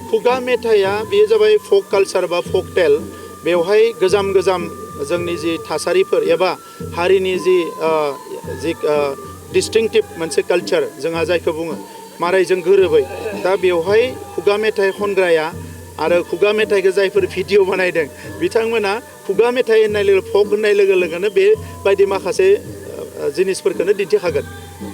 खुगा मेथाइया बेयो जाबाय फक कालचार बा फक टेल बेवहाय गोजाम जोंनि जि थासारिफोर एबा हारिनि जि डिस्टिंक्टिभ मोनसे कालचार जोंहा जायखौ बुङो मारायजों गोरोबै दा बेवहाय खुगा मेथाइ खनग्राया आरो खुगा मेथाइखौ जायफोर भिडिअ बानायदों बिथांमोना खुगा मेथाइ होननाय लोगो फक होननाय लोगो लोगोनो बेबायदि माखासे जिनिसफोरखौनो दिन्थिखागोन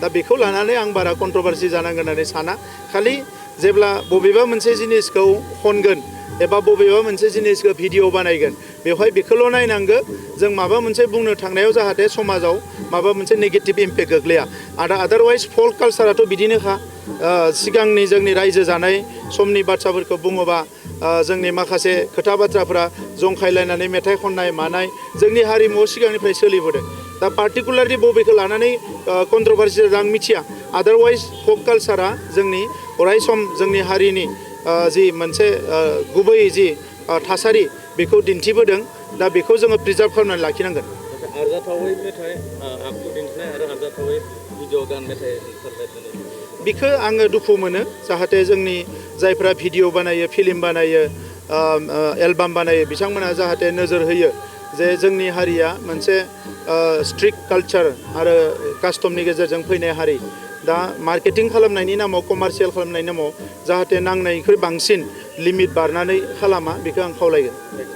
दा बेखौ लानानै आं बारा कन्ट्रभारसि जानांगोन होननानै साना खालि जेब्ला बबेबा मोनसे जिनिसखौ खनगोन एबा बबेबा मोनसे जिनिसखौ भिडिअ बानायगोन बेवहाय बेखौल' नायनांगौ जों माबा मोनसे बुंनो थांनायाव जाहाथे समाजाव माबा मोनसे नेगेटिभ इम्पेक्ट गोग्लैया आरो आदारवाइज फल्क कालचाराथ' बिदिनोखा सिगांनि जोंनि रायजो जानाय समनि बाथ्राफोरखौ बुङोबा जोंनि माखासे खोथा बाथ्राफोरा जंखायलायनानै मेथाइ खननाय मानाय जोंनि हारिमुआव सिगांनिफ्राय सोलिबोदों दा पार्टिकुलारलि बबेखौ लानानै कन्ट्रभारसि आं मिथिया आदारवाइज फक कालचारा जोंनि अरायसम जोंनि हारिनि जि मोनसे गुबै जि थासारि बेखौ दिन्थिबोदों दा बेखौ जोङो प्रिजार्भ खालामनानै लाखिनांगोन आरजाथावै मेथाइ आखु दिन्थिनाय आरो आरजाथावै भिडिअ गान मेथाइ बिखौ आङो दुखु मोनो जाहाथे जोंनि जायफ्रा भिडिअ बानायो फिल्म बानायो एलबाम बानायो बिथांमोना जाहाथे नोजोर होयो जे जोंनि हारिया मोनसे स्ट्रिक्ट कालचार आरो कास्टमनि गेजेरजों फैनाय हारि दा मार्केटिं खालामनायनि नामाव कमार्शियेल खालामनायनि नामाव जाहाथे नांनायनिख्रुइ बांसिन लिमिट बारनानै खालामा बेखौ आं खावलायगोन